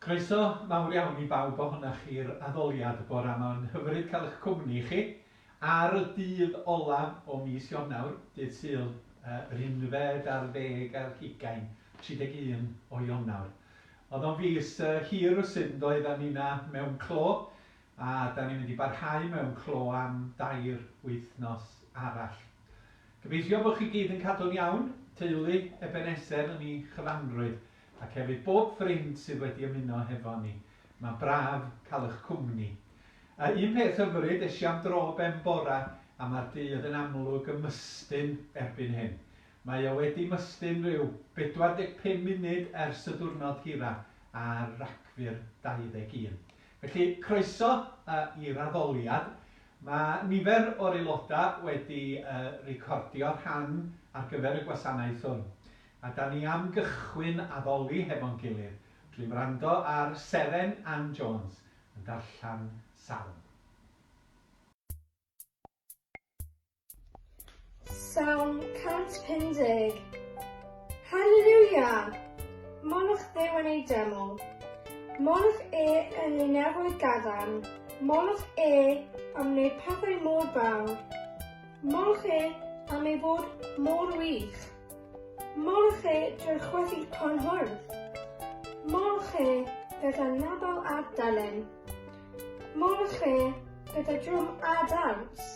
Croeso mawr iawn i bawb ohonoch i'r addoliad y bore 'ma. Mae'n hyfryd cael eich cwmni chi ar y dydd olaf o mis Ionawr, dydd Sul, yr unfed ar ddeg ar hugain, 31 o Ionawr. Oedd o'n fis hir rywsut yn doedd, a ninna mewn clo, a da ni'n mynd i barhau mewn clo am dair wythnos arall. Gobeithio bod chi gyd yn cadw'n iawn, teulu Ebeneser yn ei chyfanrwydd, ac hefyd bob ffrind sydd wedi ymuno hefo ni. Mae'n braf cael eich cwmni. A un peth hyfryd, es i am dro ben bora a mae'r dydd yn amlwg yn mystyn erbyn hyn. Mae o wedi mystyn rhyw 45 munud ers y diwrnod hira ar Ragfyr 21. Felly, croeso i'r addoliad. Mae nifer o'r aelodau wedi recordio rhan ar gyfer y gwasanaeth hwn. A 'da ni am gychwyn addoli hefo'n gilydd drwy wrando ar Seren Ann Jones yn darllen Salm. Salm 150. Haleliwia! Molwch Dduw yn ei deml. Molwch e yn ei nefoedd gadarn. Molwch e am wneud pethau mor fawr. Molwch e am ei fod mor wych. Molwch e drwy chwythu cornhwrdd. Molwch e gyda nabel a delyn. Molwch e gyda drwm a dawns.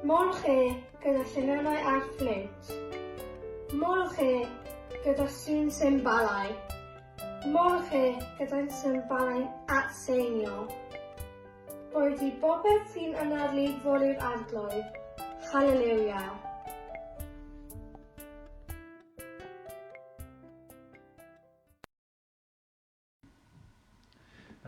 Molwch e gyda llinynnau a ffliwt. Molwch e gyda sŵn symbalau. Molwch e gyda symbalau atseinio. Boed i bopeth sy'n anadlu foli'r Arglwydd. Haleliwia!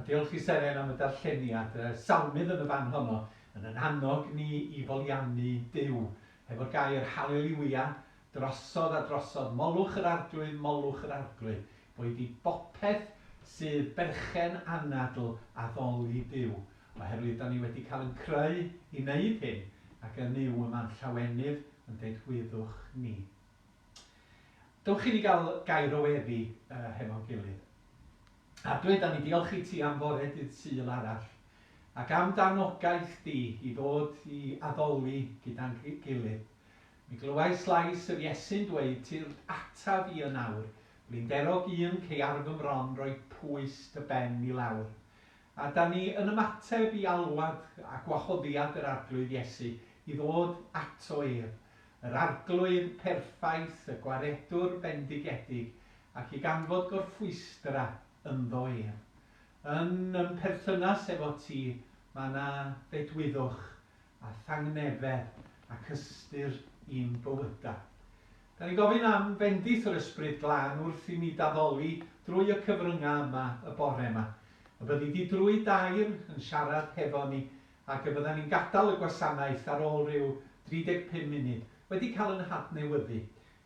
A diolch i Seren am y darlleniad. Y salmydd yn y fan honno yn yn annog ni i foliannu Duw hefo'r gair Haleliwia drosodd a drosodd. Molwch yr Arglwydd, molwch yr Arglwydd. Boed i bopeth sydd berchen anadl addoli Duw, oherwydd 'dan ni wedi cael yn creu i wneud hyn, ac yn Nuw y mae'n llawenydd yn dedwyddwch ni. Dowch i ni gael gair o weddi hefo'n gilydd. Arglwydd, 'dan ni diolch i ti am fore dydd Sul arall, ac am d'anogaeth di i ddod i addoli gyda'n gilydd. Mi glywais lais yr Iesu'n dweud, Tyrd ataf i yn awr, Blinderog un cei ar fy mron roi pwys dy ben i lawr. A 'dan ni yn ymateb i alwad a gwahoddiad yr Arglwydd Iesu i ddod ato ef, yr Arglwydd perffaith, y Gwaredwr bendigedig, ac i ganfod gorffwystra ynddo ef. Yn yn perthynas efo ti, mae 'na ddedwyddwch a thangnefedd ac ystyr i'n bywydau. Da ni'n gofyn am fendith yr Ysbryd Glân wrth i ni daddoli drwy y cyfryngau yma y bore yma. Y byddi di drwy dair yn siarad hefo ni ac y byddan ni'n gadael y gwasanaeth ar ôl rhyw 35 munud wedi cael yn hadnewyddu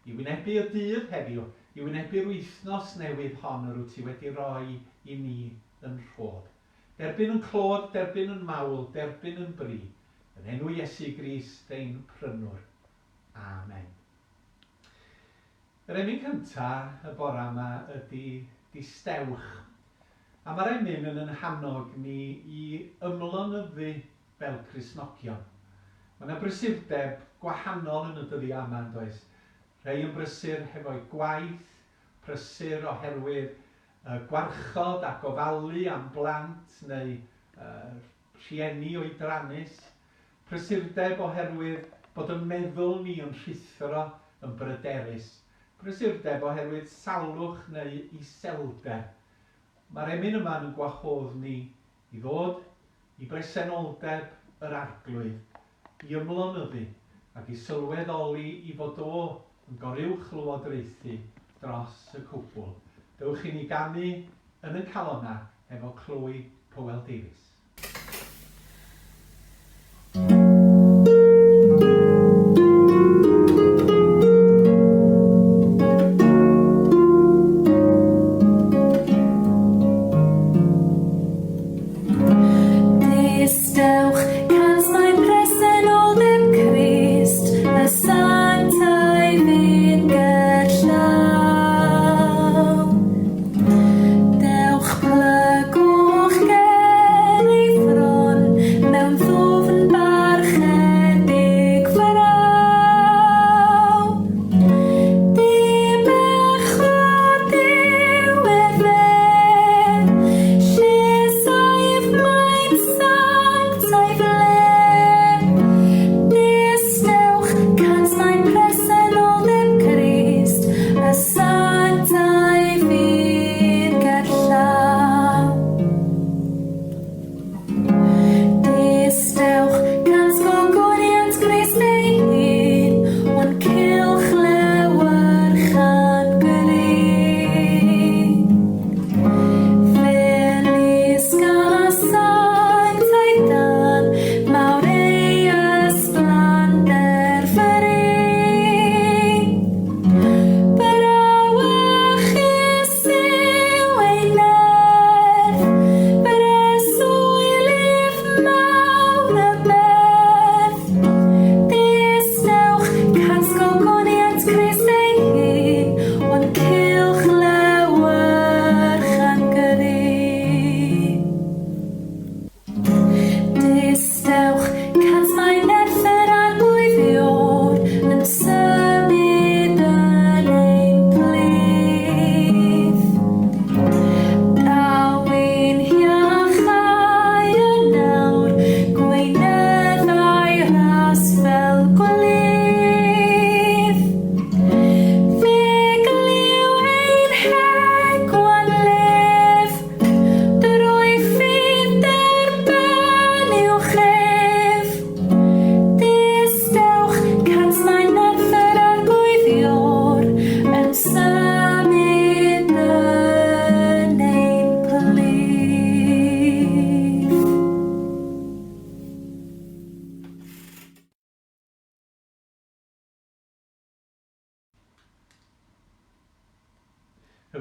i wynebu y dydd heddiw, i wynebu'r wythnos newydd hon yr wyt ti wedi roi i ni yn rhodd. Derbyn yn clod, derbyn yn mawl, derbyn yn bri, yn enw Iesu Grist ein Prynwr. Amen. Yr emyn cynta y bora yma ydy Distewch. A mae'r emyn yn yn hannog ni i ymlonyddu fel Cristnogion. Mae yna brysurdeb gwahanol yn y dyddiau yma, yn does? Rhai yn brysur hefo'u gwaith, prysur oherwydd gwarchod a gofalu am blant neu rhieni oedrannus, prysurdeb oherwydd bod yn meddwl ni yn rhuthro yn bryderus, prysurdeb oherwydd salwch neu iselder. Mae'r emyn yma yn gwahodd ni i ddod i bresenoldeb yr Arglwydd, i ymlonyddu ac i sylweddoli i fod o yn goruwchlywodraethu dros y cwbl. Dewch i ni ganu yn yn calonna efo Chloe Powell Davies. Distewch, cans mae presenoldeb Crist, y sanctaidd un gerllaw.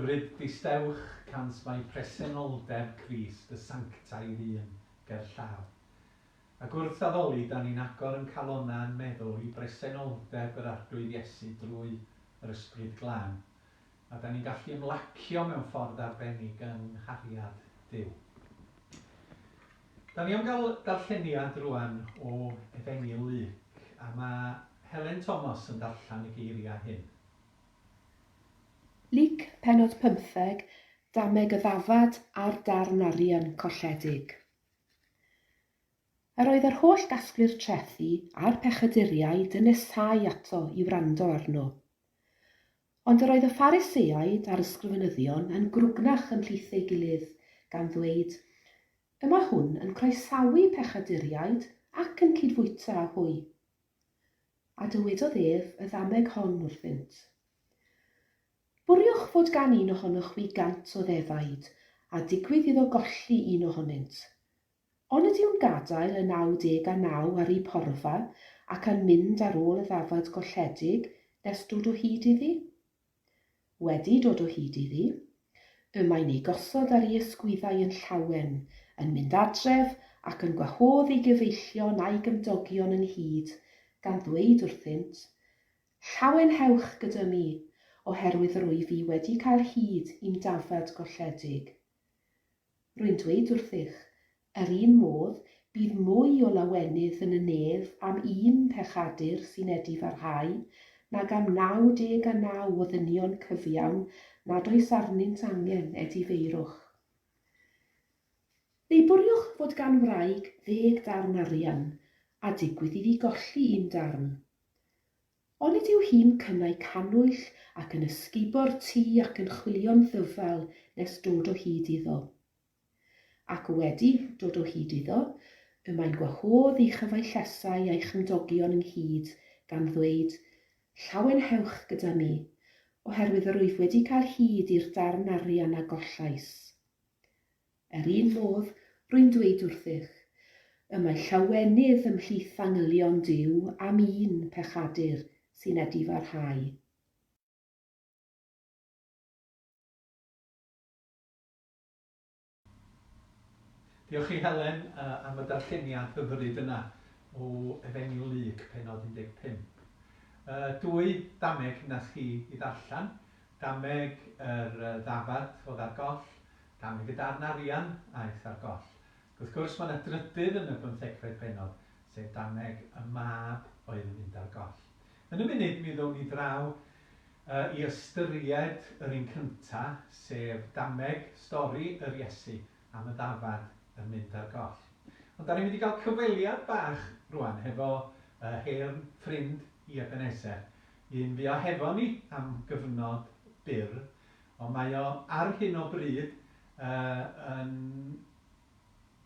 hyfryd distewch, cans mae presenoldeb Crist y sanctaidd un gerllaw. Ac wrth addoli, da ni'n agor yn calonnau a'n meddwl i bresenoldeb yr Arglwydd Iesu drwy yr Ysbryd Glân. A da ni'n gallu ymlacio mewn ffordd arbennig yng nghariad Duw. Da ni am gael darlleniad rwan o Efengyl Luc, a mae Helen Thomas yn darllen y geiriau hyn. Luc, pennod pymtheg, Dameg y ddafad a'r darn arian colledig. Yr oedd yr holl gasglu'r trethi a'r pechaduriaid yn nesáu ato i wrando arno. Ond yr oedd y Phariseaid a'r ysgrifenyddion yn grwgnach ymhlith ei gilydd, gan ddweud, Y mae hwn yn croesawu pechaduriaid ac yn cydfwyta â hwy. A dywedodd ef y ddameg hon wrthynt, Bwriwch fod gan un ohonoch chwi gant o ddefaid, a digwydd iddo golli un ohonynt. Onid yw'n gadael y 99 ar eu porfa ac yn mynd ar ôl y ddafad golledig nes dod o hyd iddi? Wedi dod o hyd iddi, y mae'n ei gosod ar ei ysgwyddau yn llawen, yn mynd adref ac yn gwahodd ei gyfeillion a'i gymdogion ynghyd, gan ddweud wrthynt, Llawenhewch gyda mi, oherwydd rwyf i wedi cael hyd i'm dafad golledig. Rwy'n dweud wrthych, yr un modd, bydd mwy o lawenydd yn y nef am un pechadur sy'n edifarhau nag am 99 o ddynion cyfiawn nad oes arnynt angen edifeirwch. Neu bwriwch fod gan wraig ddeg darn arian, a digwydd iddi golli un darn. Onid yw hi'n cynnau cannwyll ac yn ysgubo'r tŷ ac yn chwilio'n ddyfal nes dod o hyd iddo? Ac wedi dod o hyd iddo, y mae'n gwahodd ei chyfaillesau a'i chymdogion ynghyd, gan ddweud, Llawenhewch gyda mi, oherwydd yr wyf wedi cael hyd i'r darn arian a gollais. Yr un modd, rwy'n dweud wrthych, y mae llawenydd ymhlith angylion Duw am un pechadur sy'n edifarhau. Diolch i Helen am y darlleniad hyfryd yna o Efengyl Luc, pennod 15. Dwy dameg nath hi i ddarllen, dameg yr ddafad oedd ar goll Dameg y darn arian aeth ar goll. Ac wrth gwrs mae 'na drydydd yn y bymthegfed bennod, sef dameg y mab oedd yn mynd ar goll. Yn y munud mi ddown ni draw i ystyried yr un cynta, sef dameg stori yr Iesu am y ddafad yn mynd ar goll. Ond 'da ni'n mynd i gael cyfweliad bach rwan hefo hen ffrind i Ebenezer, un fuo hefo ni am gyfnod byr, Ond mae o ar hyn o bryd yn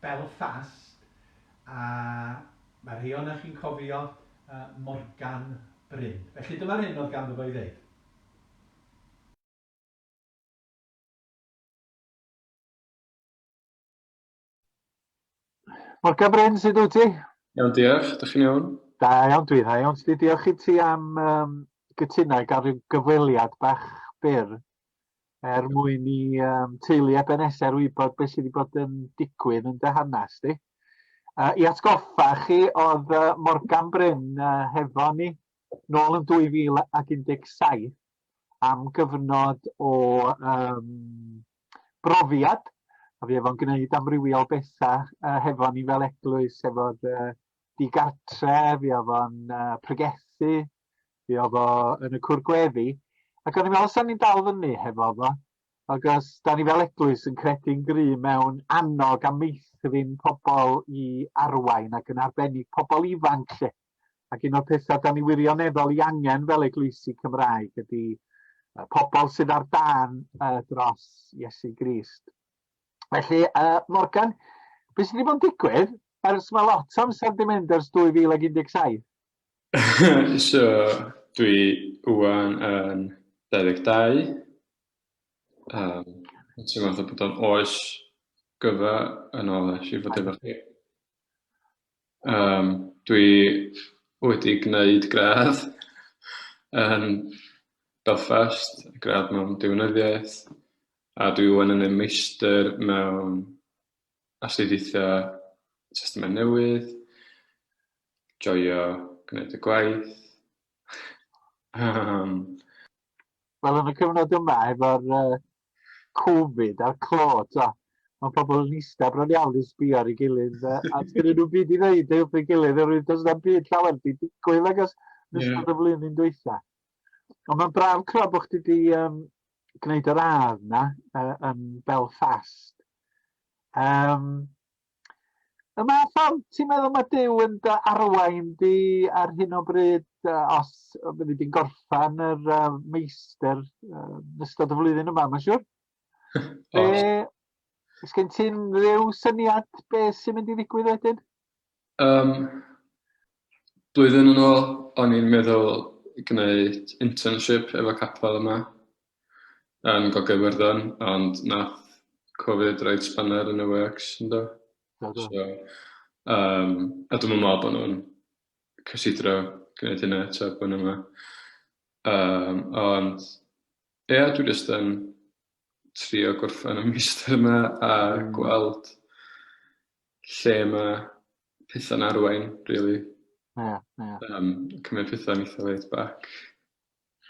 Belfast a mae rhei ohonoch chi'n cofio Morgan Bryn. Felly dyma'r hyn oedd ganddo fo i ddeud. Morgan Bryn, sut wyt ti? Iawn, diolch. Dych chi'n iawn? Da iawn, dwi dda iawn. Sdi, diolch i ti am um, gytuno i gael rhyw gyfweliad bach byr er mwyn i um, teulu Ebenezer wybod beth sydd wedi bod yn digwydd yn dy hanes di. Uh, I atgoffa chi, oedd uh, Morgan Bryn uh, hefo ni nôl yn 2017 am gyfnod o um, brofiad, a fi efo'n gwneud amrywiol bethau uh, hefo ni fel eglwys, efo'r uh, digartre, fi efo'n uh, pregethu, fi efo yn y cwr gweddi, ac o'n i'n meddwl, os ni'n dal fyny hefo fo, ac os da ni fel eglwys yn credu'n gry mewn annog a meithrin pobl i arwain ac yn arbennig pobl ifanc lle. Ac un o'r pethau da ni wirioneddol i angen fel eglwysi Cymraeg ydy pobl sydd ar dân dros Iesu Grist. Felly, uh, Morgan, beth sydd wedi bod yn digwydd ers mae lot o amser di mynd ers 2017? so, dwi wwan yn 22. Um, Ti'n teimlo fatha bod o'n oes gyfa yn ôl ers i fod efo chi. Yym dwi wedi gwneud gradd yn Belfast, gradd mewn diwinyddiaeth. A dwi ŵan yn y meistr mewn astudiaethau Testament Newydd, joio gwneud y gwaith. um, Wel, yn y cyfnod yma, efo'r uh, Covid a'r clo, ta, mae pobl yn eistedd bron iawn yn sbio ar ei gilydd, uh, a sgynny nhw'n byd i ddeud wrth ei gilydd, oherwydd does na'm byd llawer di digwydd agos yn ystod y flwyddyn dwytha. Ond mae'n braf clywed bod chdi wedi um, gwneud yr radd na uh, yn Belfast. Um, y math ffordd ti'n meddwl mae Duw yn dy arwain di ar hyn o bryd, uh, os fyddi di'n gorffan yr uh, meistr uh, yn ystod y flwyddyn yma, mae'n siŵr? Be, Os gen ti'n rhyw syniad be sy'n mynd i ddigwydd wedyn? Um, blwyddyn yn ôl, o'n i'n meddwl gwneud internship efo capel yma yn Gogledd Iwerddon, ond nath Covid roid spanner yn y works, yndo? Do, do. So, um, a dwi'm yn meddwl bod nhw'n cysidro gwneud hynna eto blwyddyn yma. Um, ond, ie, yeah, dwi jyst yn trio gorffen y meistr yma a mm. gweld lle mae pethau'n arwain, really. Ie, yeah, ie. Yeah. Um, cymryd pethau'n eitha laid back.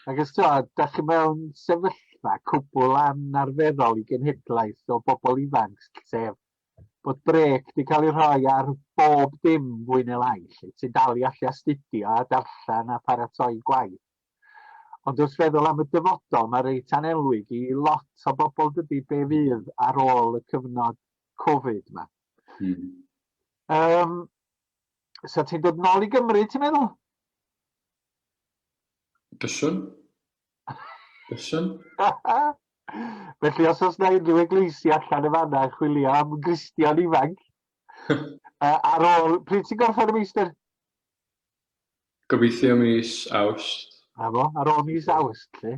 Ac os ti'n da chi mewn sefyllfa cwbl anarferol i genhedlaeth o bobl ifanc, sef bod brêc wedi cael ei rhoi ar bob dim fwy neu lai, lle ti'n dal i allu astudio a darllen a paratoi gwaith. Ond wrth feddwl am y dyfodol, mae reit anelwig i lot o bobl dydy be fydd ar ôl y cyfnod Covid yma. Mm. Um, so ti'n dod nôl i Gymru, ti'n meddwl? Byswn. Byswn. Felly, os oes na unrhyw eglwysi allan y fanna yn chwilio am Gristion ifanc, uh, ar ôl, pryd ti'n gorffen y meistr? Gobeithio mis Awst. A fo, ar ôl mis Awst, lle.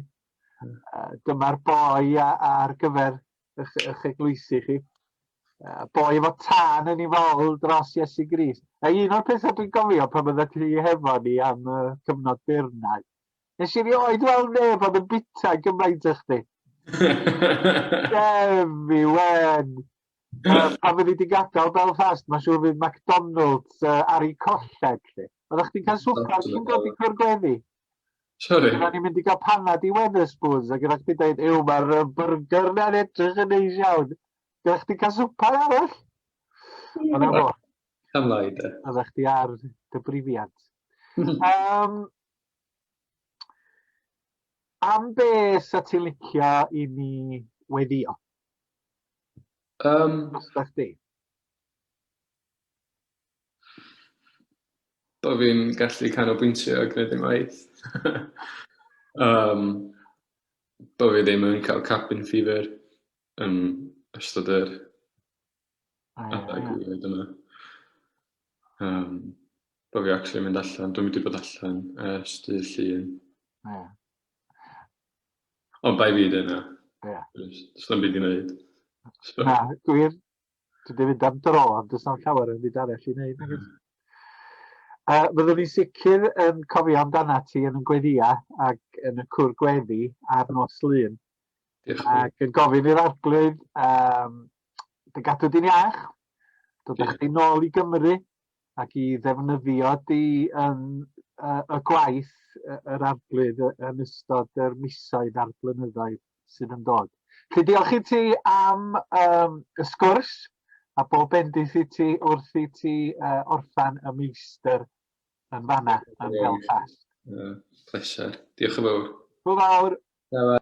Uh, dyma'r boi ar gyfer eich, eich eglwysi chi. Uh, boi efo tân yn ei fol dros Iesu Grist. A un o'r pethau dwi'n gofio pan bydde ti hefo ni am y uh, cyfnod byr 'na, nes i rioed weld neb oedd yn bita gymaint â chdi. Defi wen! Uh, pan fyddi di gadael Belfast, mae'n siŵr fydd McDonald's uh, ar ei colled, lle. Oeddech chdi'n cael swper cyn dod i cwr gweddi? Sorry? Oedden ni'n mynd i gael panad i Wetherspoons, ac oeddech chdi'n dweud, ew, mae'r burger na'n edrych yn neis iawn. Oeddech chdi'n cael swper arall? Ond na fo. Am lai, de. Oeddech chdi ar dy brifiant. um, am be sa ti'n licio i ni weddio? Um, Os da chdi? Bo' fi'n gallu canolbwyntio a gwneud 'yn ngwaith. um, bo' fi ddim yn cael cabin fever yn ystod yr adeg weird yma. Um, bo' fi actually mynd allan, dwi'm 'di bod allan ers dydd Llun. Ie. Ond bai fi 'di hynna. Ie. Does na'm byd i wneud. So. Na, gwir. Dwi wedi mynd am dro, ond does na'm llawer yn byd arall i wneud. Mm. Uh, fyddwn ni'n sicr yn cofio amdana ti yn y gweddia ac yn y cwr gweddi ar nos Lun. Diolch. Ac yn gofyn i'r arglwydd um, dy gadw di'n iach, dod â chdi nôl i Gymru ac i ddefnyddio di yn uh, y gwaith yr arglwydd yn ystod yr misoedd a'r blynyddoedd sydd yn dod. Felly diolch i ti am um, y sgwrs a bob bendith i ti wrth i ti uh, orffan y meistr yn fanna yn Belfast. Uh, pleser. Diolch yn fawr. Hwyl fawr. Bye.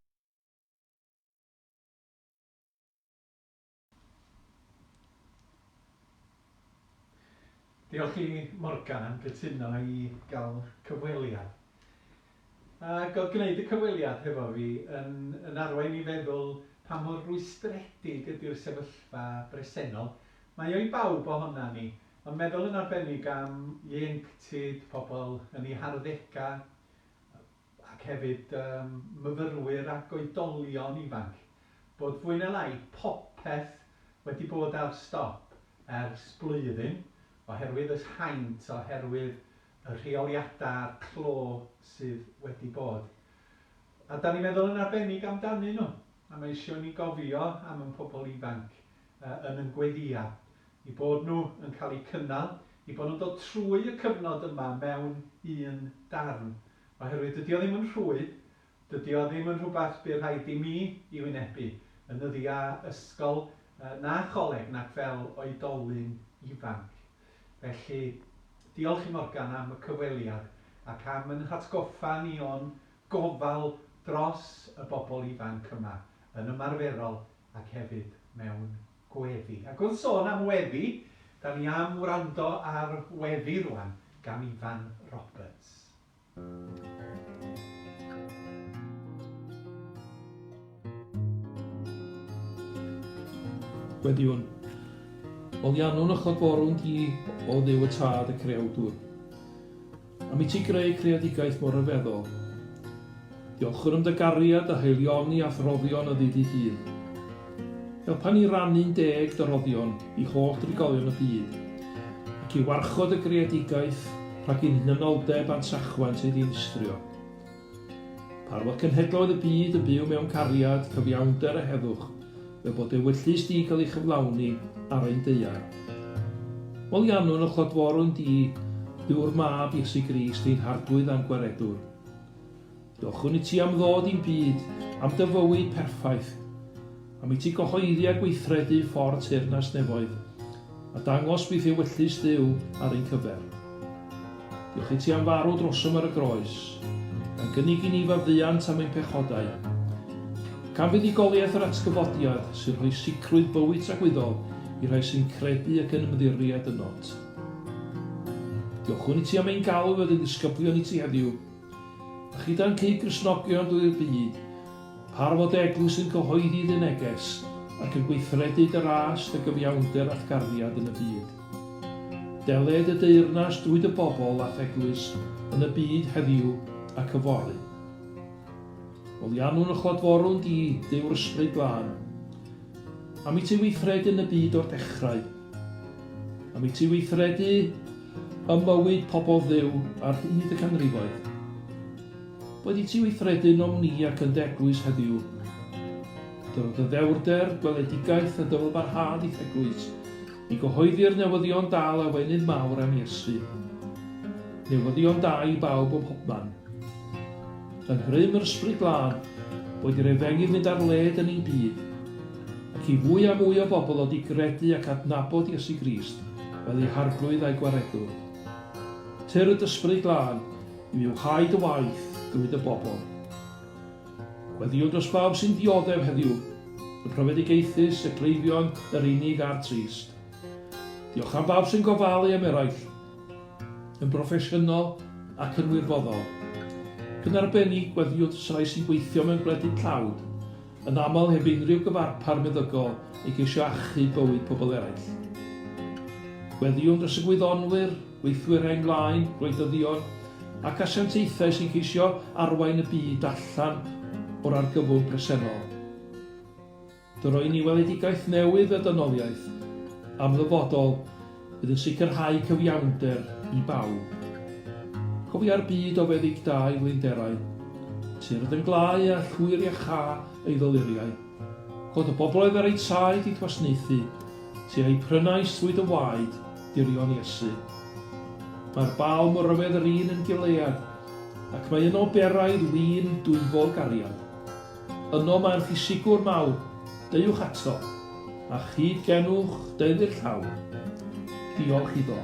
Diolch i Morgan am gytuno i gael cyfweliad. Ac oedd gwneud y cyfweliad hefo fi yn, yn arwain i feddwl pa mor rwystredig ydy'r sefyllfa bresennol. Mae o i bawb ohona ni, ond meddwl yn arbennig am ieuenctid, pobl yn eu harddegau, ac hefyd um, myfyrwyr ac oedolion ifanc, bod fwy neu lai popeth wedi bod ar stop ers blwyddyn, oherwydd y haint, oherwydd y rheoliadau a'r clo sydd wedi bod. A da ni'n meddwl yn arbennig amdanyn nhw. A mae eisiau ni gofio am ein pobl ifanc yn yn gweddïau, eu bod nhw yn cael eu cynnal, eu bod nhw'n dod trwy y cyfnod yma mewn un darn. Oherwydd dydy o ddim yn rhwydd, dydy o ddim yn rhywbeth bu rhaid i mi i wynebu yn nyddiau ysgol na choleg nac fel oedolyn ifanc. Felly, diolch i Morgan am y cyfweliad ac am yn hatgoffa ni o'n gofal dros y bobl ifanc yma, yn ymarferol ac hefyd mewn gweddi. Ac wrth sôn am weddi, da ni am wrando ar weddi rwan gan Ifan Roberts. Gweddïwn. Olianwn y clodforwn di, o Dduw y Tad y Creawdwr. Am i ti greu creadigaeth mor ryfeddol. Diolchwn am dy gariad a haelioni a'th roddion o ddydd i ddydd. Helpa ni rannu'n deg dy roddion i holl drigolion y byd, ac i warchod y greadigaeth rhag i'n hunanoldeb a'n trachwant ei ddinistrio. Parfod cenhedloedd y byd yn byw mewn cariad, cyfiawnder a heddwch, fel bod ewyllys di cael ei chyflawni ar ein daear. Moliannwn y clodforwn di, Dduw'r Mab Iesu Grist, ein Harglwydd a'n Gwaredwr. Diolchwn i ti am ddod i'n byd, am dy fywyd perffaith, am i ti gyhoeddi a gweithredu ffordd teyrnas nefoedd, a dangos beth ewyllys Dduw ar ein cyfer. Diolch i ti am farw drosom ar y groes, gan gynnig i ni faddeuant am ein pechodau, ac am fuddugoliaeth yr atgyfodiad sy'n rhoi sicrwydd bywyd tragwyddol i rhai sy'n credu ac yn ymddiried ynot. Diolchwn i ti am ein galw i fod yn ddisgyblion i ti heddiw, A chyda'n cyd-Gristnogion drwy'r byd, par fod eglwys yn cyhoeddi dy neges ac yn gweithredu dy ras, dy gyfiawnder a'th gariad yn y byd. Deled y deyrnas drwy dy bobl a'th eglwys yn y byd heddiw ac yfory. Moliannwn y clodforwn di, Duw'r Ysbryd Glân, am i ti weithredu yn y byd o'r dechrau, am i ti weithredu ym mywyd pobl Dduw ar hyd y canrifoedd. Boed i ti weithredu ynom ni ac yn dy eglwys heddiw. Dyro dy ddewrder, gweledigaeth a dyfalbarhad i'th eglwys, i gyhoeddi'r newyddion da lawenydd mawr am Iesu. Newyddion da i bawb ym mhobman. Yng ngrym yr Ysbryd Glân, boed i'r efengyl fynd ar led yn ein byd, ac i fwy a mwy o bobl ddod i gredu ac adnabod Iesu Grist fel eu Harglwydd a'u Gwaredwr. Tyrd, Ysbryd Glân, i fywhau dy waith drwy dy bobl. Gweddïwn dros bawb sy'n dioddef heddiw, y profedigaethus, y cleifion, yr unig a'r trist. Diolch am bawb sy'n gofalu am eraill, yn broffesiynol ac yn wirfoddol. Ac yn arbennig, gweddïwn dros rai sy'n gweithio mewn gwledydd tlawd, yn aml heb unrhyw gyfarpar meddygol i geisio achub bywyd pobl eraill. Gweddïwn dros y gwyddonwyr, gweithwyr rheng flaen, gwleidyddion ac asiantaethau sy'n ceisio arwain y byd allan o'r argyfwng presennol. Dyro i ni weledigaeth newydd y dynoliaeth am ddyfodol fydd yn sicrhau cyfiawnder i bawb. Cofia'r byd o feddyg da ei flinderau, tyrd yn glau a llwyr iachâ ei ddoluriau. Cod y bobloedd ar eu traed i'th wasnaethu, ti a'u prynais trwy dy waed, dirion Iesu. Mae'r balm o ryfedd yr un yn Gilead, ac mae yno beraidd win dwyfol gariad. Yno mae'r ffisigwr mawr, deuwch ato, a chyd genwch deulu'r llaw. Diolch iddo.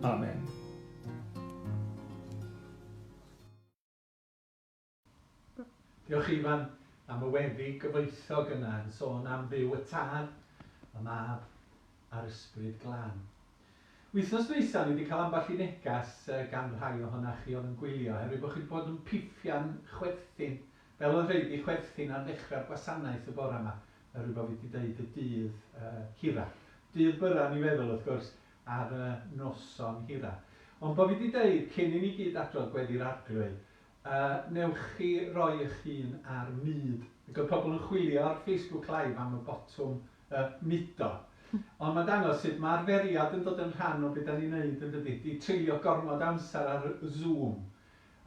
Amen. Diolch Ifan am y weddi gyfoethog yna yn sôn am Dduw y Tad, y Mab a'r Ysbryd Glân. Wythnos dwytha ni wedi cael ambell i neges gan rhai ohonach chi oedd yn gwylio oherwydd bod chi wedi bod yn piffian chwerthin fel oedd rhaid i chwerthin ar ddechrau'r gwasanaeth y bore yma oherwydd bod fi wedi deud y dydd uh, hira. Dydd byrra ni'n feddwl wrth gwrs ar y noson hira. Ond bod fi wedi deud cyn i ni gyd adrodd gweddi'r arglwydd Uh, newch chi roi eich hun ar mud. Ac oedd pobl yn chwilio ar Facebook Live am y botwm uh, mudo. Ond mae'n dangos sut mae arferiad yn dod yn rhan o beth da ni'n neud yn dydy? Di treulio gormod amser ar Zoom.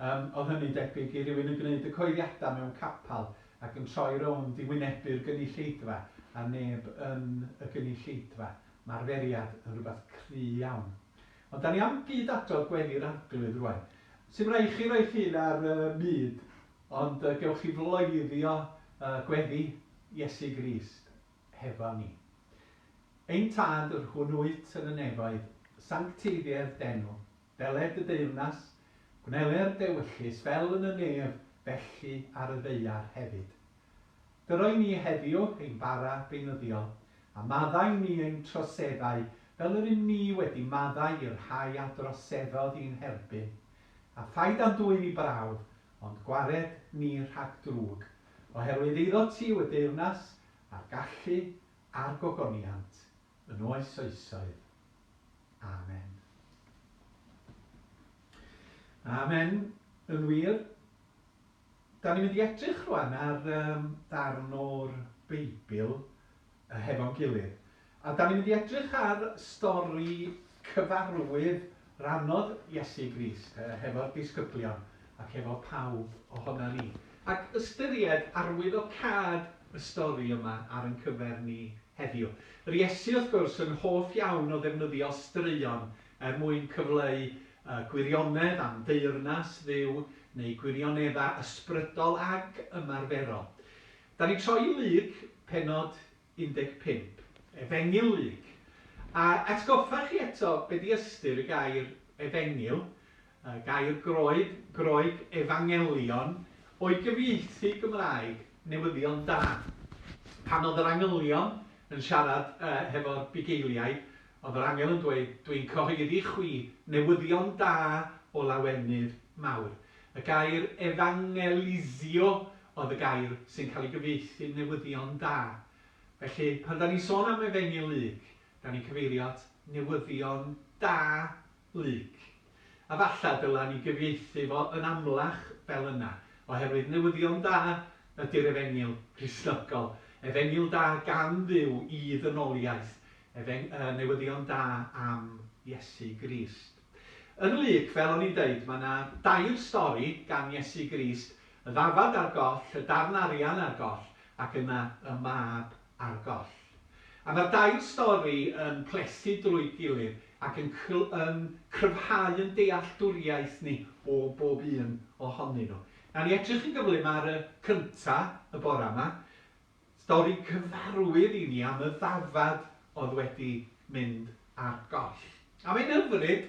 Um, oedd hynny'n debyg i rywun yn gwneud y coeddiadau mewn capel. ac yn troi rownd i wynebu'r gynulleidfa a neb yn y gynulleidfa. Mae arferiad yn rhywbeth cry iawn. Ond da ni am gyd-adrodd gweddi'r Arglwydd rwan. Sim rhaid chi roi'ch hun ar y mud, ond gewch chi floeddio gweddi Iesu Grist hefo ni. Ein Tad, yr hwn wyt yn y nefoedd, sancteiddier d'enw, deled dy deyrnas, gwneler d'ewyllys fel yn y nef, felly ar y ddaear hefyd. Dyro i ni heddiw ein bara beunyddiol, a maddau ni ein troseddau, fel yr ŷm ni wedi maddau i'r rhai a droseddodd i'n herbyn. A phaid â'n dwyn i brawf, ond gwared ni rhag drwg, oherwydd eiddo ti yw y deyrnas, a'r gallu, a'r gogoniant, yn oes oesoedd. Amen. Amen, yn wir. Da ni'n mynd i edrych rwan ar um, ddarn o'r Beibl hefo'n gilydd. A da ni'n mynd i edrych ar stori cyfarwydd rannodd Iesu Grist hefo'r disgyblion ac efo pawb ohona ni. Ac ystyried arwyddocâd y stori yma ar ein cyfer ni heddiw. Yr Iesu wrth gwrs yn hoff iawn o ddefnyddio straeon er mwyn cyfleu gwirionedd am deyrnas Dduw neu gwirioneddau ysbrydol ag ymarferol. Da ni'n troi i Luc, pennod 15. Efengyl Luc. A atgoffa chi eto be di ystyr y gair efengyl, y gair Groeg, Groeg evangelion, o'i gyfieithu Gymraeg, newyddion da. Pan oedd yr angylion yn siarad hefo'r bugeiliaid, oedd yr angel yn dweud, Dwi'n cyhoeddi chwi newyddion da o lawenydd mawr. Y gair evangelizio oedd y gair sy'n cael ei gyfieithu newyddion da. Felly, pan da ni'n sôn am Efengyl Luc, da ni'n cyfeirio at newyddion da Luc. A falla dyla ni gyfieithu fo yn amlach fel yna, oherwydd newyddion da ydy'r Efengyl Gristnogol. Efengyl da gan Dduw i ddynoliaeth. Efeng- yy newyddion da am Iesu Grist. Yn Luc, fel o'n i'n deud, mae 'na dair stori gan Iesu Grist, y ddafad ar goll, y darn arian ar goll, ac yna y mab ar goll. A mae'r dair stori yn plethu drwy'i gilydd ac yn yn cryfhau yn dealltwriaeth ni o bob un ohonyn nhw. Nawn ni edrych yn gyflym ar y cynta y bore yma, stori cyfarwydd i ni am y ddafad oedd wedi mynd ar goll. A mae'n hyfryd,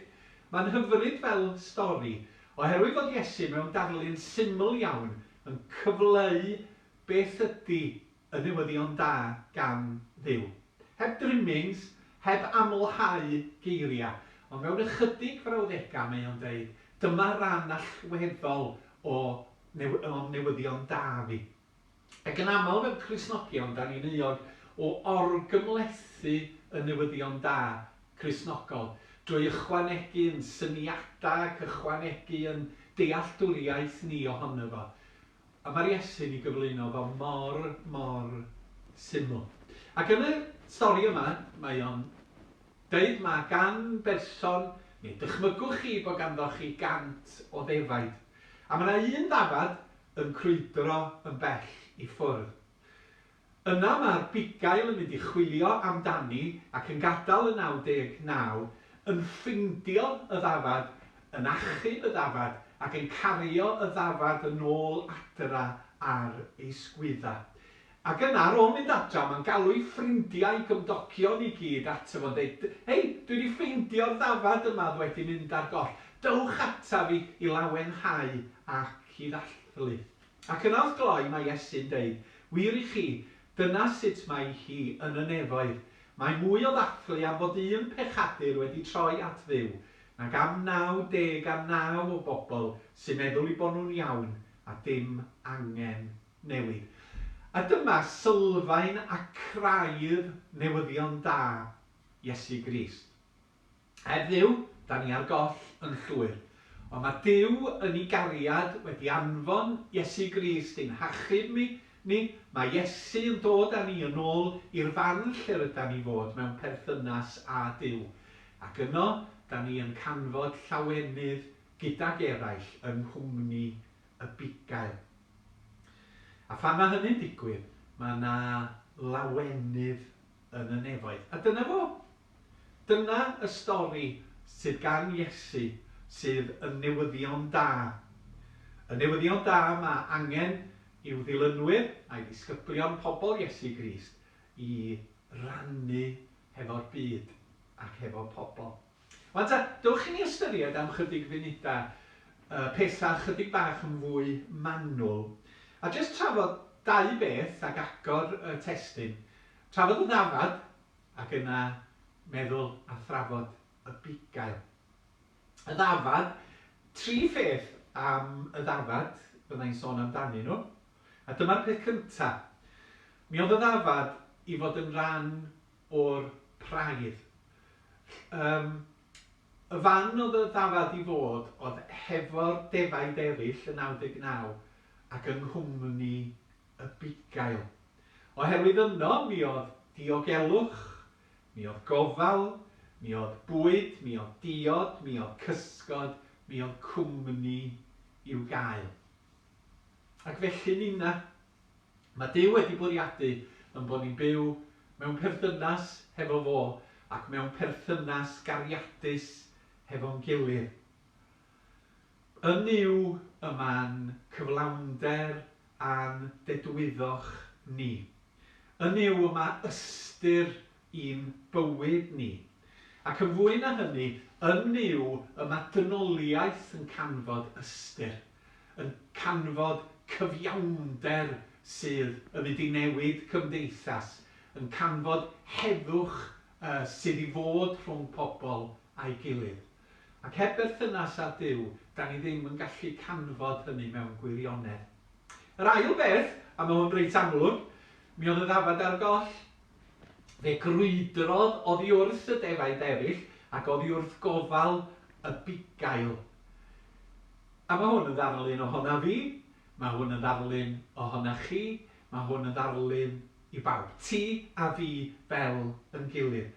mae'n hyfryd fel stori, oherwydd fod Iesu mewn darlun syml iawn yn cyfleu beth ydy y newyddion da gan Dduw. Heb drimmings, heb amlhau geiriau, ond mewn ychydig frawddegau mae o'n deud, dyma ran allweddol o new- o'n newyddion da fi. Ac yn aml fel Cristnogion, da ni'n euog o orgymhlethu y newyddion da Cristnogol drwy ychwanegu yn syniadau ac ychwanegu yn dealltwriaeth ni ohono fo. A mae'r Iesu'n ei gyflwyno fo mor, mor syml. Ac yn y stori yma, mae o'n deud mae gan berson, neu dychmygwch chi bod ganddo chi 100 o ddefaid. A mae yna un ddafad yn crwydro yn bell i ffwrdd. Yna mae'r bugail yn mynd i chwilio amdani ac yn gadael y 99, yn ffeindio y ddafad, yn achub y ddafad ac yn cario y ddafad yn ôl adra ar ei sgwydda. Ac yna, ar ôl mynd adra, mae'n galw ei ffrindiau, ei gymdogion i gyd ato fo'n deud, 'Hei, dwi 'di ffeindio'r ddafad yma oedd wedi mynd ar goll. Dowch ataf i i lawenhau ac i ddathlu. Ac yna wrth gloi mae Iesu'n deud, Wir i chi, dyna sut mae hi yn y nefoedd. Mae mwy o ddathlu am fod un pechadur wedi troi at Dduw nag am 99 o bobl sy'n meddwl 'u bod nhw'n iawn a dim angen newid. A dyma sylfaen a craidd newyddion da Iesu Grist. Heb Dduw, da ni ar goll yn llwyr. Ond mae Duw yn ei gariad wedi anfon Iesu Grist i'n hachub mi, ni. Mae Iesu yn dod â ni yn ôl i'r fan lle rydan ni fod mewn perthynas â Duw. Ac yno, da ni yn canfod llawenydd gydag eraill yng nghwmni y bugail. A phan mae hynny'n digwydd, mae yna lawenydd yn y nefoedd. A dyna fo. Dyna y stori sydd gan Iesu sydd yn newyddion da. Y newyddion da mae angen i'w ddilynwyr a'i ddisgyblion pobl Iesu Grist i rannu hefo'r byd ac hefo pobl. Wan ta, dewch i ni ystyried am chydig funudau y pethau chydig bach yn fwy manwl, a jyst trafod dau beth ac agor y testun. Trafod y ddafad, ac yna meddwl a thrafod y bugail. Y ddafad, tri pheth am y ddafad fydda i'n sôn amdanyn nhw. A dyma'r peth cynta. Mi oedd y ddafad i fod yn ran o'r praidd. Yym, y fan oedd y ddafad i fod oedd hefo'r defaid eraill y 99 ac yng nghwmni y bugail. Oherwydd yno mi oedd diogelwch, mi oedd gofal, mi oedd bwyd, mi oedd diod, mi oedd cysgod, mi oedd cwmni i'w gael. Ac felly ninna, Mae Duw wedi bwriadu yn bod ni'n byw mewn perthynas hefo fo ac mewn perthynas gariadus hefo'n gilydd. Yn Nuw y mae'n cyflawnder a'n dedwyddwch ni. Yn Nuw y mae ystyr i'n bywyd ni. Ac yn fwy na hynny, yn Nuw y mae dynoliaeth yn canfod ystyr. yn canfod cyfiawnder sydd yn mynd i newid cymdeithas, yn canfod heddwch sydd i fod rhwng pobl a'i gilydd. Ac heb berthynas â Duw, da ni ddim yn gallu canfod hynny mewn gwirionedd. Yr ail beth, a mae hwn reit amlwg, mi oedd y ddafad ar goll. Fe grwydrodd oddi wrth y defaid eraill ac oddi wrth gofal y bugail. A mae hwn yn ddarlun ohona fi, mae hwn yn ddarlun ohona chi, mae hwn yn ddarlun i bawb. Ti a fi fel yn gilydd.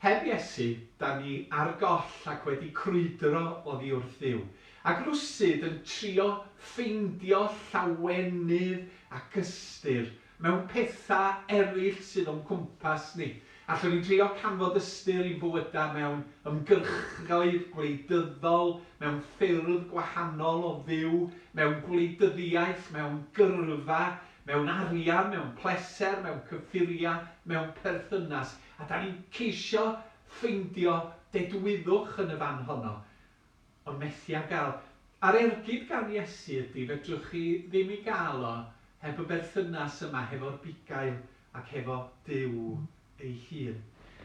Heb Iesu, da ni ar goll ac wedi crwydro oddi wrth Dduw. Ac rwsud yn trio ffeindio llawenydd ac ystyr mewn pethau eraill sydd o'n cwmpas ni. Allwn ni drio canfod ystyr i'n bywydau mewn ymgyrchoedd gwleidyddol, mewn ffyrdd gwahanol o fyw, mewn gwleidyddiaeth, mewn gyrfa, mewn arian, mewn pleser, mewn cyffuriau, mewn perthynas. A da ni'n ceisio ffeindio dedwyddwch yn y fan honno. Ond methu â gael. A'r ergyd gan Iesu ydy, fedrwch chi ddim ei gael o heb y berthynas yma hefo'r bugail ac hefo Duw ei hun.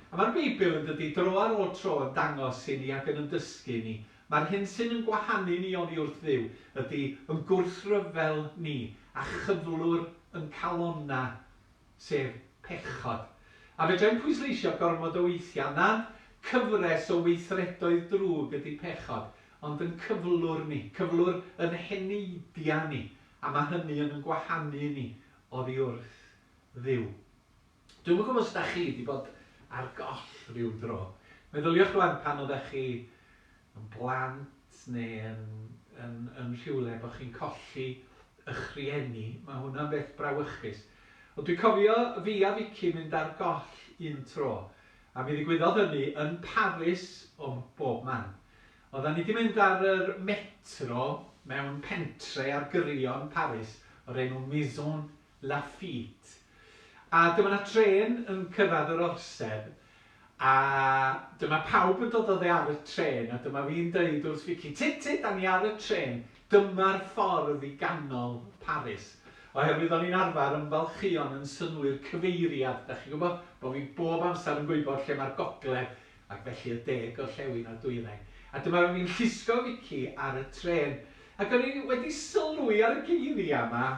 A mae'r Beibl, yn dydy, dro ar ôl tro yn dangos i ni ac yn yn dysgu ni, mae'r hyn sy'n yn gwahanu ni oddi wrth Dduw ydy yn gwrthryfel ni a chyflwr yn calonnau sef pechod. A fedra i'm pwysleisio gormod o weithiau nad cyfres o weithredoedd drwg ydy pechod, ond yn cyflwr ni, cyflwr yn heneidiau ni, a mae hynny yn yn gwahanu ni oddi wrth Dduw. Dwi'm yn gwybod os ydach chi wedi bod ar goll ryw dro. Meddyliwch rwan pan oeddech chi yn blant neu yn, yn, yn rhywle bod chi'n colli ych rhieni, mae hwnna'n beth brawychus. Ond dwi'n cofio fi a Vicky mynd ar goll un tro, a mi ddigwyddodd hynny yn Paris o bob man. Oeddan ni 'di mynd ar yr metro mewn pentre ar gyrion Paris o'r enw Maison Lafitte. A dyma 'na trên yn cyrraedd yr orsedd, a dyma pawb yn dod oddi ar y trên, a dyma fi'n deud wrth Vicky, Tyd, tyd, 'da ni ar y trên, dyma'r ffordd i ganol Paris. Oherwydd o'n i'n arfer ymfalchïo'n yn synnwyr cyfeiriad, 'da chi'n gwybod, bo' fi bob amser yn gwybod lle mae'r gogledd, ac felly y de, gorllewin a'r dwyrain. A dyma fi'n llusgo Vicky ar y trên. Ac o'n i wedi sylwi ar y geiriau 'ma,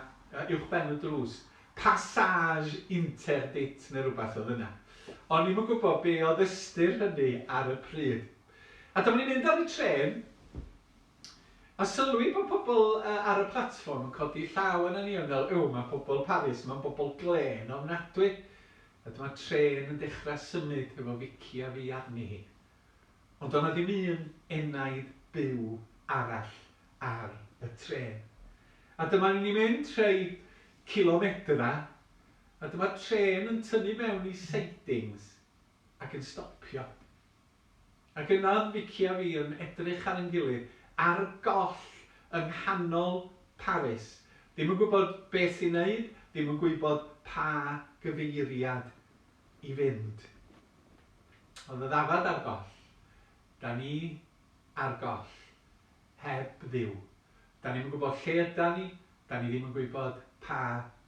uwchben y drws, Passage interdit neu rywbeth oedd yna. O'n i'm yn gwybod be oedd ystyr hynny ar y pryd. A dyma ni'n mynd ar y trên, a sylwi bod pobl ar y platfform yn codi llaw arna ni, o'n fel, ew, mae pobl Paris yma'n bobl glên ofnadwy. A dyma trên yn dechrau symud hefo Vicky a fi arni hi. Ond doedd 'na ddim un enaid byw arall ar y trên. A dyma ni'n mynd rhei cilomedrau, a dyma'r trên yn tynnu mewn i sidings ac yn stopio. Ac yna oedd Vicky a fi yn edrych ar ein gilydd, ar goll yng nghanol Paris. Ddim yn gwybod beth i wneud, ddim yn gwybod pa gyfeiriad i fynd. Oedd y ddafad ar goll. Da ni ar goll. Heb Dduw. Da ni'm yn gwybod lle yda ni, da ni ddim yn gwybod pa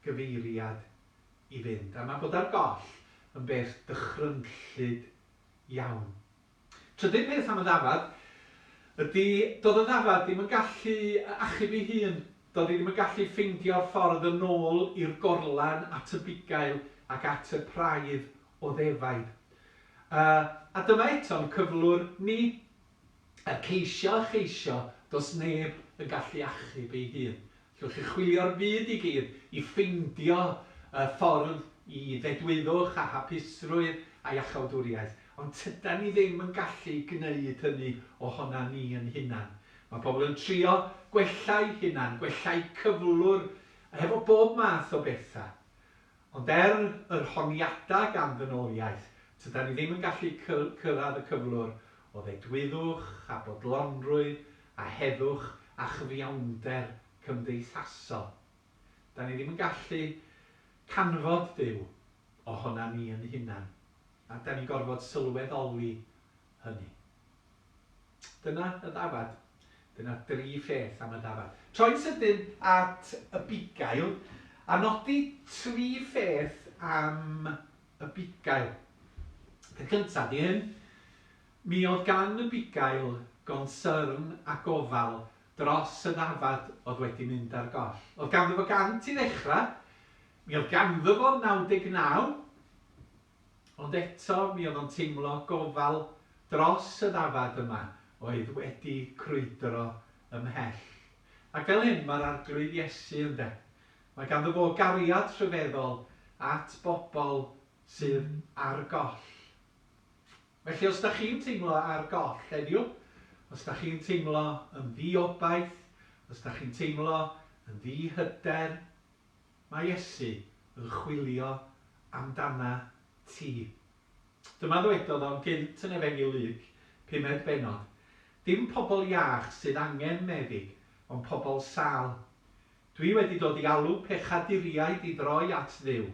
gyfeiriad i fynd. A mae bod ar goll yn beth dychrynllyd iawn. Trydydd peth am y ddafad ydy doedd y ddafad ddim yn gallu achub ei hun. Doedd hi ddim yn gallu ffeindio'r ffordd yn ôl i'r gorlan at y bugail ac at y praidd o ddefaid. Uh, a dyma eto'n cyflwr ni. Er ceisio a cheisio, does neb yn gallu achub ei hun. Allwch chi chwilio'r byd i gyd i ffeindio y ffordd i ddedwyddwch a hapusrwydd a iachawdwriaeth, ond tydan ni ddim yn gallu gneud hynny ohona ni yn hunan. Mae pobl yn trio gwella'u hunan, gwella'u cyflwr hefo bob math o bethau. Ond er yr honiadau gan ddynoliaeth, tydan ni ddim yn gallu cyrraedd y cyflwr o ddedwyddwch a bodlonrwydd a heddwch a chyfiawnder cymdeithasol. Da ni ddim yn gallu canfod Duw ohona ni yn hunan, a da ni'n gorfod sylweddoli hynny. Dyna y ddafad. Dyna dri pheth am y ddafad. Troi'n sydyn at y bugail a nodi tri pheth am y bugail. Peth cyntaf di hyn, Mi oedd gan y bugail gonsyrn a gofal dros y ddafad oedd wedi mynd ar goll. Oedd ganddo fo gant i ddechrau, mi oedd ganddo fo 99, ond eto mi oedd o'n teimlo gofal dros y ddafad yma oedd wedi crwydro ymhell. Ac fel hyn mae'r Arglwydd Iesu ynde. Mae ganddo fo gariad rhyfeddol at bobl sydd ar goll. Felly os da chi'n teimlo ar goll heddiw, os da chi'n teimlo yn ddi-obaith, os da chi'n teimlo yn ddi-hyder, mae Iesu yn chwilio amdana ti. Dyma ddwedodd o'n gynt yn Efengyl Luc, pumed bennod, Dim pobl iach sydd angen meddyg, ond pobl sâl. Dwi wedi dod i alw pechaduriaid i droi at Dduw,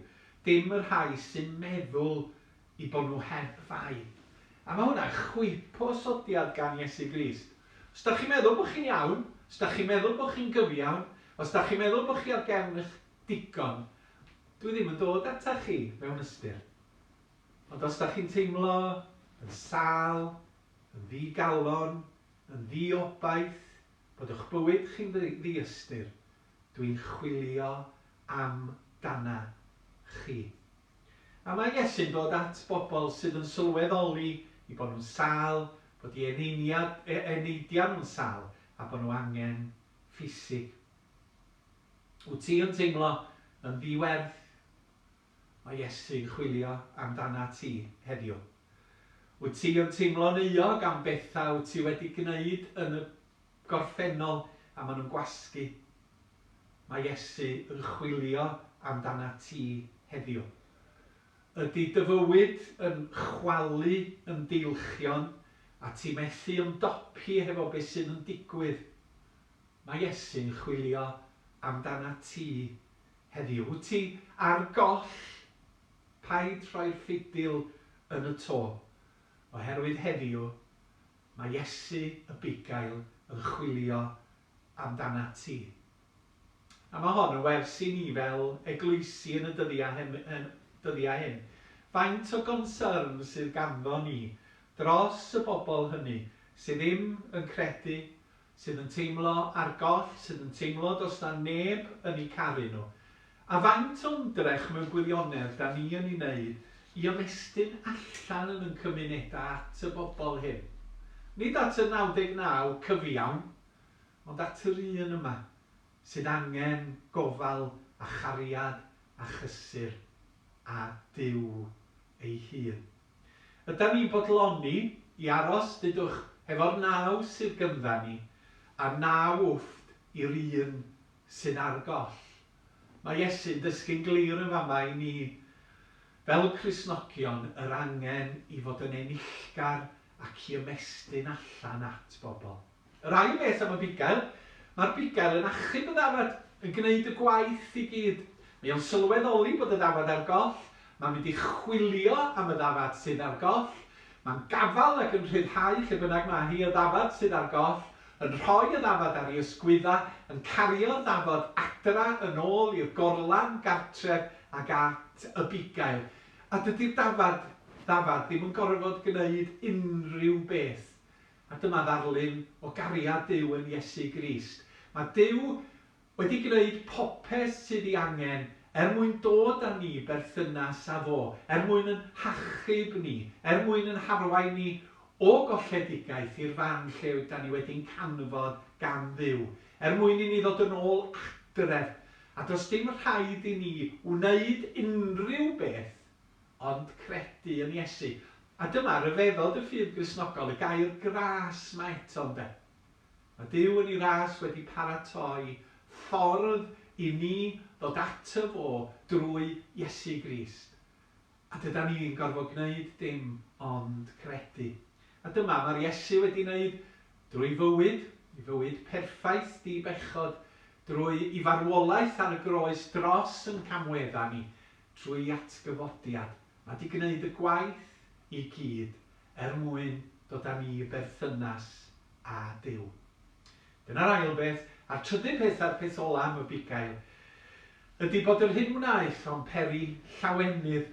dim y rhai sy'n meddwl 'u bod nhw heb fai. A mae hwnna'n chwip o osodiad gan Iesu Grist. Os dach chi'n meddwl bod chi'n iawn, os dach chi'n meddwl bod chi'n gyfiawn, os dach chi'n meddwl bod chi ar gefn eich digon, dwi ddim yn dod atach chi mewn ystyr. Ond os dach chi'n teimlo yn sâl, yn ddi-galon, yn ddi-obaith, bod eich bywyd chi'n ddi-ystyr, dwi'n chwilio am dana chi. A mae Iesu'n dod at bobl sydd yn sylweddoli eu bod nhw'n sâl, bod eu eneiniad, eu eneidiau nhw'n sâl, a bod nhw angen ffisig. Wyt ti yn teimlo yn ddi-werth? Mae Iesu'n chwilio amdanat ti heddiw. Wyt ti yn teimlo'n euog am bethau wyt ti wedi gwneud yn y gorffennol a maen nhw'n gwasgu? Mae Iesu yn chwilio amdanat ti heddiw. Ydy dy fywyd yn chwalu yn deilchion a ti methu ymdopi hefo be sydd yn digwydd? Mae Iesu'n chwilio amdanat ti heddiw. Wyt ti ar goll? Paid rhoi'r ffidil yn y to, oherwydd heddiw mae Iesu y bugail yn chwilio amdanat ti. A mae hon yn wers i ni fel eglwysi yn y dyddiau hyn, dyddiau hyn. Faint o gonsyrn sydd ganddo ni dros y bobl hynny sydd ddim yn credu, sydd yn teimlo ar goll, sydd yn teimlo does 'na neb yn eu caru nhw. A faint o ymdrech mewn gwirionedd 'da ni yn ei wneud i ymestyn allan yn yn cymunedau at y bobl hyn? Nid at y 99 cyfiawn, ond at yr un yma sydd angen gofal a chariad a chysur a Duw ei hun. Ydan ni'n bodloni i aros, dudwch, hefo'r naw sydd gyndda ni, a naw wfft i'r un sydd ar goll? Mae Iesu'n dysgu'n glir yn fama i ni, fel Cristnogion, yr angen i fod yn enillgar ac i ymestyn allan at bobl. Yr ail beth am y bugail, mae'r bugail yn achub y ddafad, yn gwneud y gwaith i gyd. Mae o'n sylweddoli bod y ddafad ar goll, mae'n mynd i chwilio am y ddafad sydd ar goll, mae'n gafael ac yn rhyddhau lle bynnag mae hi y ddafad sydd ar goll, yn rhoi y ddafad ar ei ysgwydda, yn cario'r ddafod adra yn ôl i'r gorlan gartref ag at y bugail. A dydi'r dafad, ddafad ddim yn gorfod gwneud unrhyw beth. A dyma ddarlun o gariad Duw yn Iesu Grist. Mae Duw wedi gwneud popeth sydd ei angen er mwyn dod â ni i berthynas â fo, er mwyn yn hachub ni, er mwyn yn harwain ni o golledigaeth i'r fan lle da ni wedi'n canfod gan Dduw, er mwyn i ni ddod yn ôl adref. A does dim rhaid i ni wneud unrhyw beth ond credu yn Iesu. A dyma ryfeddod y ffydd Gristnogol, y gair gras 'ma eto, ynde? Mae Duw yn ei ras wedi paratoi ffordd i ni ddod ato fo drwy Iesu Grist. A dydan ni'n gorfod gwneud dim ond credu. A dyma mae'r Iesu wedi wneud drwy fywyd, ei fywyd perffaith di-bechod, drwy ei farwolaeth ar y groes dros yn camweddau ni, trwy atgyfodiad. Mae 'di gwneud y gwaith i gyd er mwyn dod â ni i berthynas â Duw. Dyna'r ail beth. A'r trydydd peth a'r peth ola am y bugail ydi bod yr hyn wnaeth o'n peri llawenydd.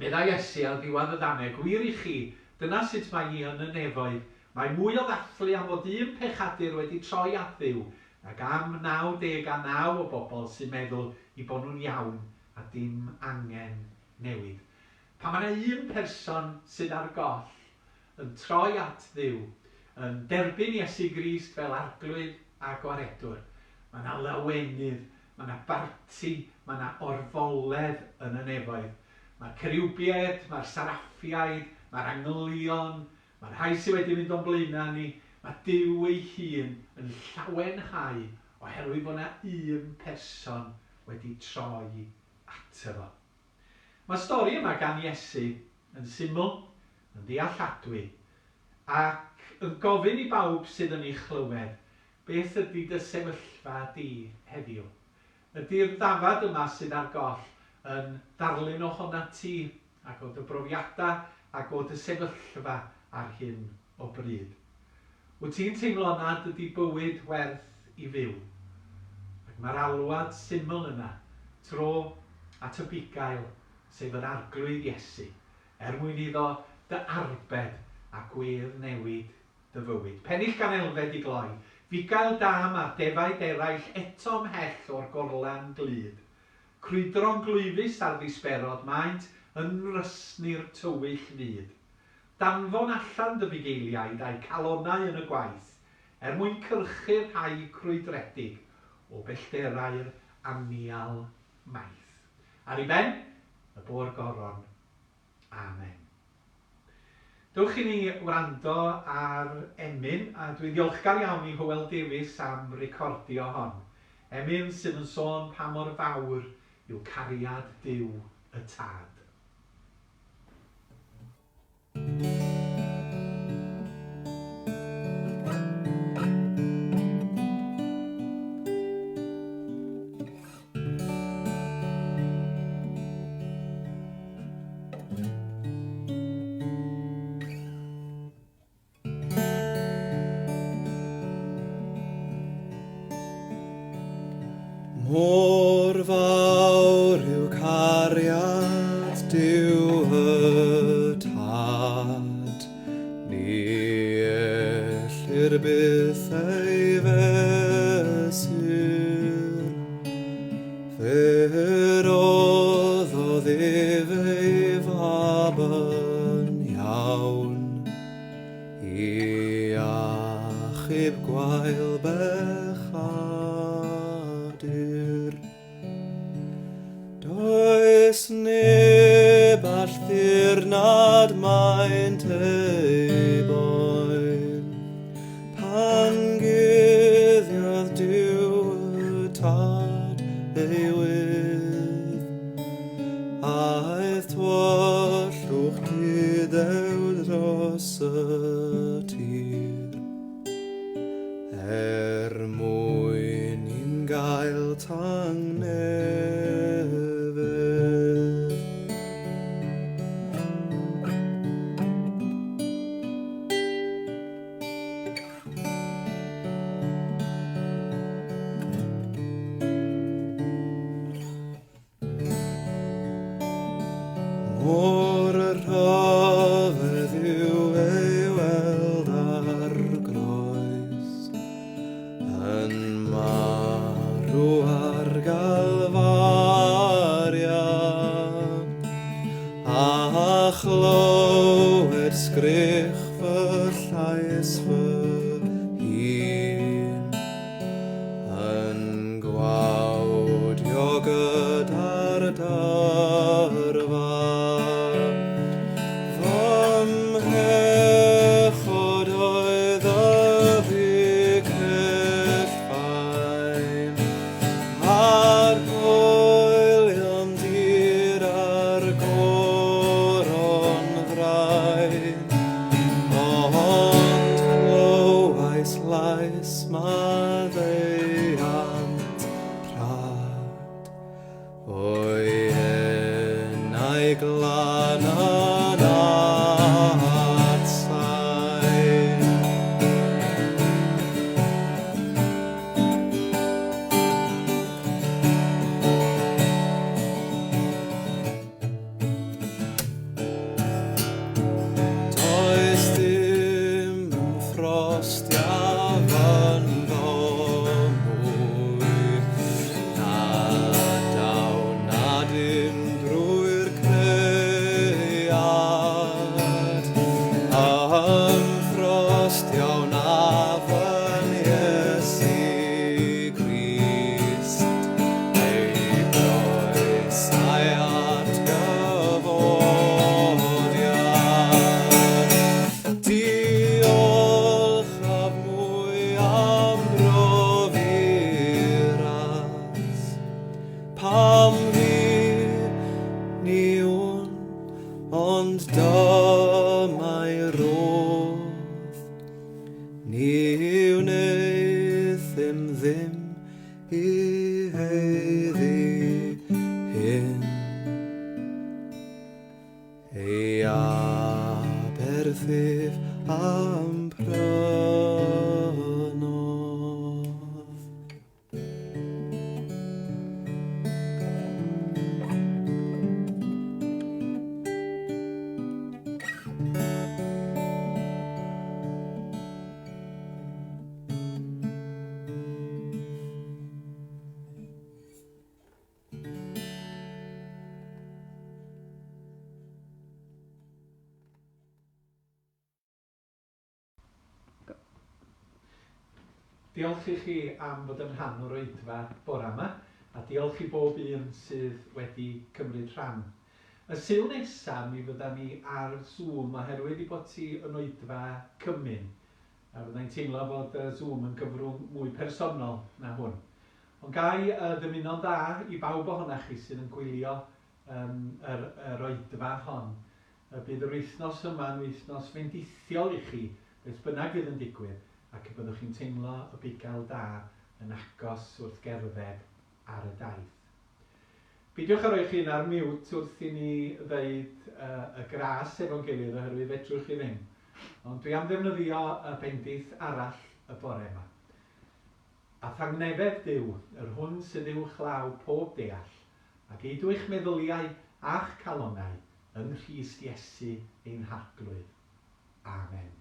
Meddai Iesu ar ddiwedd y ddameg, Gwir i chi, dyna sut mae hi yn y nefoedd. Mae mwy o ddathlu am fod un pechadur wedi troi at Dduw nag am 99 o bobl sy'n meddwl 'u bod nhw'n iawn a dim angen newid. Pan mae 'na un person sydd ar goll yn troi at Dduw, yn derbyn Iesu Grist fel Arglwydd a Gwaredwr, mae 'na lawenydd, mae 'na barti, mae 'na orfoledd yn y nefoedd. Mae'r ceriwbiaid, mae'r saraffiaid, mae'r angylion, Mae'r rhai sydd wedi mynd o'n blaenau ni, mae Duw ei hun yn llawenhau oherwydd bod 'na un person wedi troi ato fo. Mae'r stori yma gan Iesu yn syml, yn ddealladwy, ac yn gofyn i bawb sydd yn ei chlywed, beth ydy dy sefyllfa di heddiw? Ydy'r ddafad yma sydd ar goll yn ddarlun ohonat ti ac o dy brofiadau ac o dy sefyllfa ar hyn o bryd? Wyt ti'n teimlo nad ydy bywyd werth i fyw? Ac mae'r alwad syml yna, tro at y bugail, sef yr Arglwydd Iesu, er mwyn iddo dy arbed a gwedd newid dy fywyd. Pennill gan Elfed i gloi, Fugail da mae'r defaid eraill eto ymhell o'r gorlan glud. Crwydro'n glwyfus ar ddisberod maent yn nrysni'r tywyll fyd. Danfon allan dy fugeiliaid a'u calonnau yn y gwaith, er mwyn cyrchu'r rhai crwydredig o bellterau'r anial maith. Ar ei ben, y bo'r goron. Amen. Dewch i ni wrando ar emyn, a dwi'n ddiolchgar iawn i Hywel Davies am recordio hon. Emyn sydd yn sôn pa mor fawr yw cariad Duw y Tad. Mor fawr yw cariad Duw y Tad, ni ellir byth ei fesur. Fe roddodd ef ei fab yn iawn i achub gwael bechadur. Does neb all ddirnad maint ei boen pan guddiodd Duw y Tad ei wyneb. y tir Er mwyn i'n gael tangnefedd. Mor rhyfedd yw ei weld ar groes, yn marw ar Galfaria, a chlywed sgrych fy llais fy hun. Yn gwawdio gyda'r dyrfa. Fy mhechod oedd y bicell fain, a'r hoelion dir a'r goron ddrain. Ond clywais lais maddeuant rhad, o'i enau glân yn atsain. Does dim ymffrostiaf ynddo mwy, na daw na dim drwy'r cread. Ymffrostio wnaf yn Iesu Grist, ei groes a'i atgyfodiad. Diolchaf mwy am brofi'r ras, pam fi ni wn, ond dyma'i rodd. Ni wneuthum ddim i haeddu hyn. Ei aberthif a'm prynodd. Diolch i chi am fod yn rhan o'r oedfa bora yma, a diolch i bob un sydd wedi cymryd rhan. Y Sul nesa mi fydda ni ar Zoom oherwydd ei bod hi yn oedfa cymun, a fydda i'n teimlo fod Zoom yn gyfrwng mwy personol na hwn. Ond ga i ddymuno'n dda i bawb ohonoch chi sydd yn gwylio yym yr yr oedfa hon. Y bydd yr wythnos yma yn wythnos fendithiol i chi, beth bynnag fydd yn digwydd, ac y byddwch chi'n teimlo y bugail da yn agos wrth gerdded ar y daith. Peidiwch â rhoi eich hun ar mute wrth i ni ddeud y gras efo'n gilydd oherwydd fedrwch chi ddim. Ond dwi am ddefnyddio y bendith arall y bore yma. A thangnefedd Duw, yr hwn sydd uwchlaw pob deall, a geidw eich meddyliau a'ch calonnau yng Nghrist Iesu ein Harglwydd. Amen.